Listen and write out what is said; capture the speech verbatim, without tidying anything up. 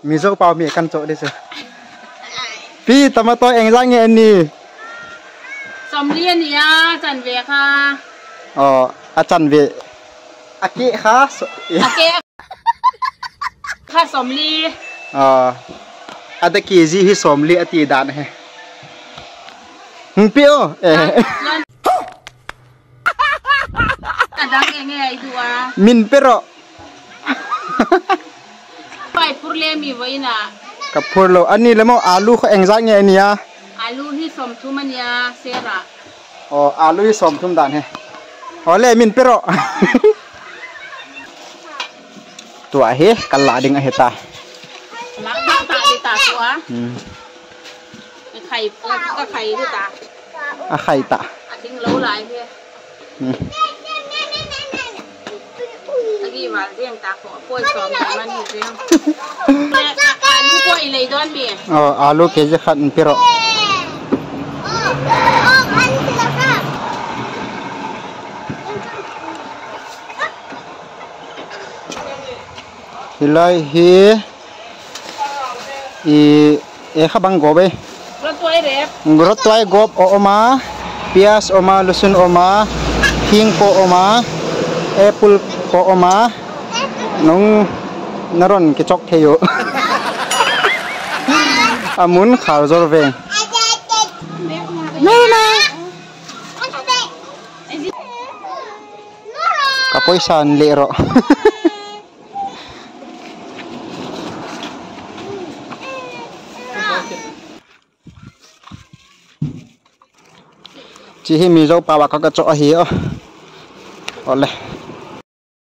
Mizo pau mi kan cho de se. Pi, tomato engza nge ni? Somli ania, chanve kha. Oh, achanve. Ake kha so, ake kha somli. Oh. Ada K G hi somli ati dan he. Hmpi o. Eh. Adang enge ai dua. Min pero. Pai pur le mi vaina. Ka pur lo. Ani le mo alu kho engza nge ania? Alu hi somthum ania, sera. Oh, alu hi somthum dan he. Ole, min pero. Tua hi kala ding ahi ta. La ta ta di ta tua. Hmm. Khai, ka khai di ta. A khai ta. A ding lo lai hi. Hmm. Agi val ding ta ko, poi som man hi ding. Alu poi lei don mi. Oh, alu K G khat in pero. Hilai hi. I, e kha bang gop e. Rotwai rep. Rotwai gop o oma, pias oma, lusun oma, hing po oma, apple po oma. Nung naron kichok thei u. Amun khal jor veng. Ka poisa an le ro. Chi hi Mizo pau a ka, ka cho ahi o. Ole.